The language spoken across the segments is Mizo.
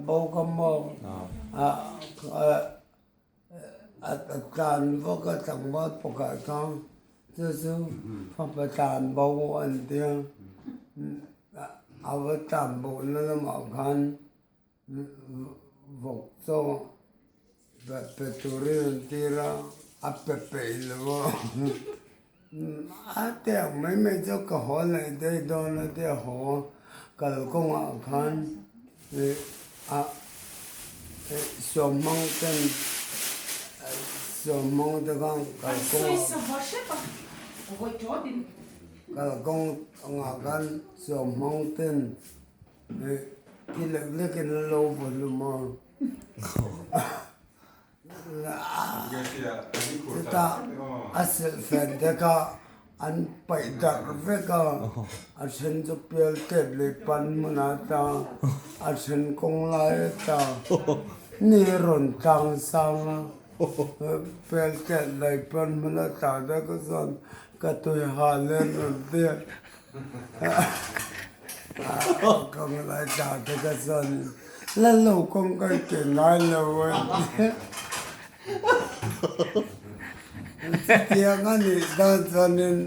Bo ka maw a tlan vak a tlangval pakhat kha chu chu fapa tlan bo an tia a va tlan bo na lamah khan vawk chaw pe turin an tir a a pe peih lo a a tiang mai mai chu ka haw leh daih dawn a tia haw kalkawngah khan ah sawmhmang ten sawmhmang te khan kalkawngah kalkawngah khan sawmhmang ten Thi lek lekin a lo vaw hlum a. Chutah a silhfen te kha an paih darh vek a, a then chu pial tep leh pan hmun a ta, a then kawng lai a ta, ni rawn tlang sang a, pial tep leh pan hmun a ta te kha chuan ka tui hal em em te. Kawng lai ta te ka chuan la lo kawng ka ke ngai lo a nia. Chutiang a nih dan chuanin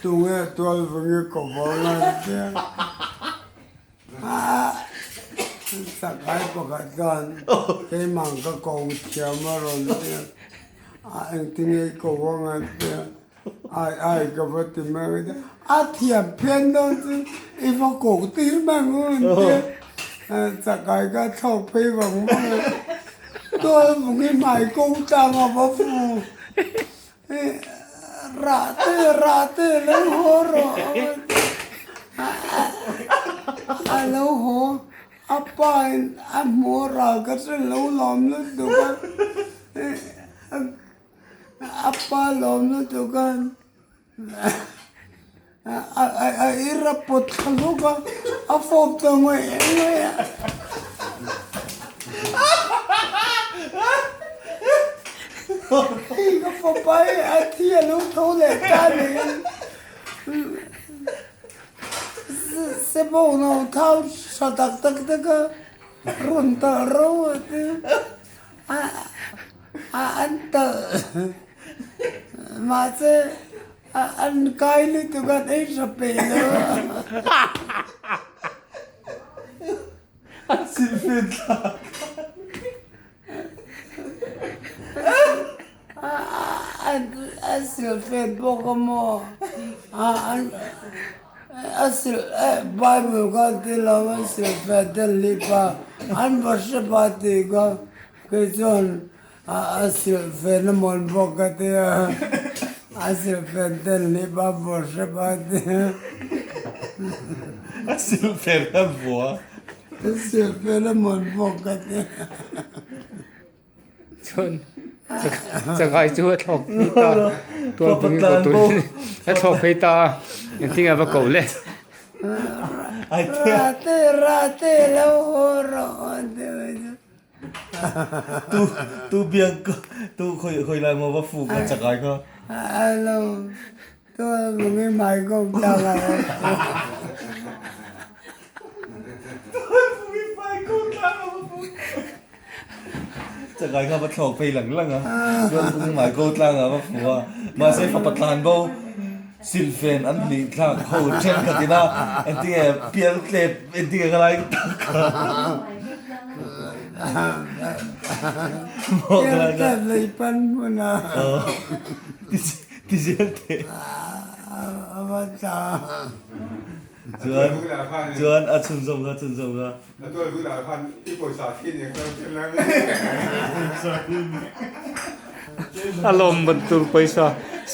tunge tual vawng i ko vang a tia. Sakai pakhat khan keimah ka ko thiam a rawn tia. A engtinge i ko vang a tia. Ai ai ka va ti mai ang a, a thiam phian dawn chu i va koh tir mai ang u an tia, chakai ka thlawk phei vang vang a, tual vung hi hmai ko tlang a va fu, rah te rah te lo haw rawh a va ti, a lo haw a pa in a hmuh a ral ka hre lo lawm lutuk a. A pa lawm lutuk a, a ir a pawt thla hluk a, a fawp ta ngawih ngawih a. Hei ka fapa hi a thi a lo tho leh ta ni. Sepo no thau tha tak tak te kha rawn talh ro a ti. An talh mahse an kai lutuk a ei tha peih lo a. An silhfen thlak. A silhfen bawk a maw a silh bible kha ti lo a silhfen te lip a an va hre pa tih kha kei chuan a silhfen a mawn bawk ka ti a a silhfen te lip a va hre pa tih a silhfen a vua a silhfen a mawn bawk ka ti a. Chuan chakai chu a thlawk phei ta tual pui ko tun a thlawk phei ta a engtin a va ko le. Rate rate lo haw rawh an ti mai chu. Tu tu biang tu khawi khawi lai maw va fuk a chakai kha. Alo tual pui mai ko ta la. Chakai kha va thlawk phei lang lang a, chuan kawng mai ko tlang ah va fu a, mahse fapa tlan bo silhfen an hnih thlak ho thenkhat ina engtinge pial tlep engtinge ka lai tak kha Pial tlep lei pan hmun a ti zel teh a va tla. Chuan chuan a chhunzawm kha chhunzawm kha. A lawm ban tur pawisa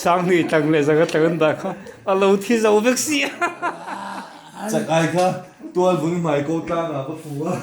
Sanghnih tlang leh zanga tlang an dah kha a lo thi zo vek si a. Chakai kha tual vung hmai ko tlang ah ka fu a.